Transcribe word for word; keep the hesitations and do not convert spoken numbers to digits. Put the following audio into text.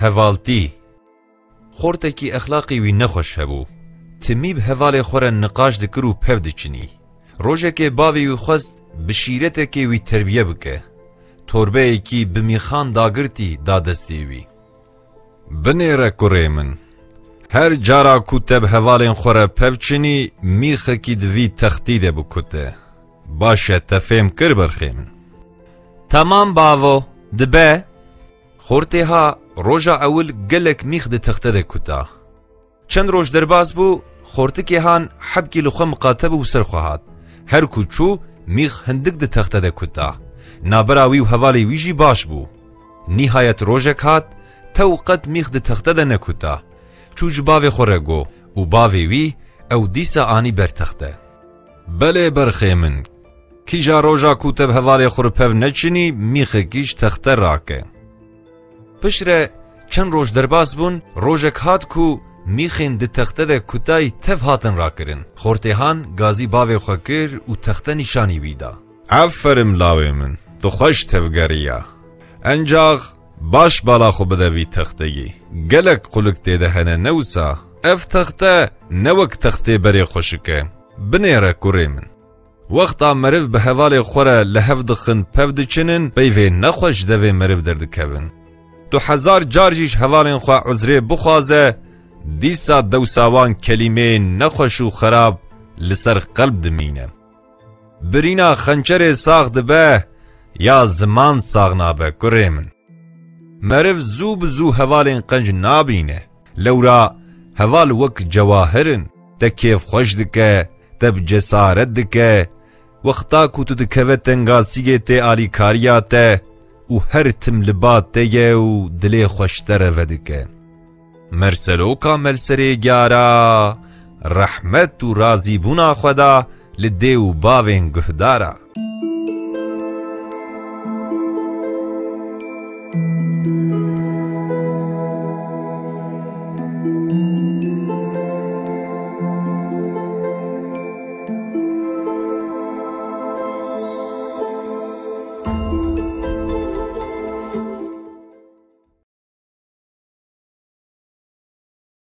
Hevaltî. Xortekî exlaqî wî nexweş hebû. Timî bi hevalê xwe re niqaş dikir û pev diçinî. Rojekê bavê wî xwest bi şîretekê wî terbiye bike. Torbeyekî bi mîxan dagirtî da destê wî. Binêre kurê min. Her cara ku te bi hevalên xwe re pev çinî, mîxekî di vî textî de bikute. Baş e, te fêm kir berxê min. Tamam bavo, dibe. Xortê ha roja ewil gelek mîx di texte de kuta. Çend roj derbas bû, xortikê han hebkî li xwe miqate bû û ser xwe hat. Her ku çû, mîx hindik di texte de kuta. Nabera wî û hevalê wî jî baş bû. Nîhayet rojek hat, tew qet mîx di texte de nekuta. Çû ji bavê xwe re got û bavê wî ew dîsa anî ber texte. Belê berxê min. Kîja roja ku te bi hevalê xwe re pev neçinî, mîxekî ji texte rake. Piştre çend roj derbas bûn, rojek hat ku mîxên di texte de kutayî tev hatin rakirin. Xortê han gazî bavê xwe kir û texte nîşanî wî da. Aferin lawê min, tu xweş tevgeriya. Encax baş bala xwe bide vî texteyî. Gelek qulik tê de hene, ne wisa? Ev texte ne wek textê berê xweşik e. Binêre kurê min. Wexta meriv bi hevalê xwe re li hev dixin, pev diçinin, peyvên nexweş ji devê meriv derdikevin. Tu hezar car jî ji hevalên xwe uzrê bixwaze, dîsa dewsa wan kelîmeyên nexweş û xerab li ser qelb dimîne. Birîna xençerê sax dibe, ya ziman sax nabe, kurê min. Meriv zû bi zû hevalên qenc nabîne. Lewra heval wek cewahir in, te kêfxweş dike, te bi cesaret dike. Wexta ku tu dikeve tengasiyê tê alîkariya te û her tim li ba te ye û dilê xwe ji te re vedike. Merseloka melserê gyara, rehmet û razîbûna xwe da li dê û bavên guhdara.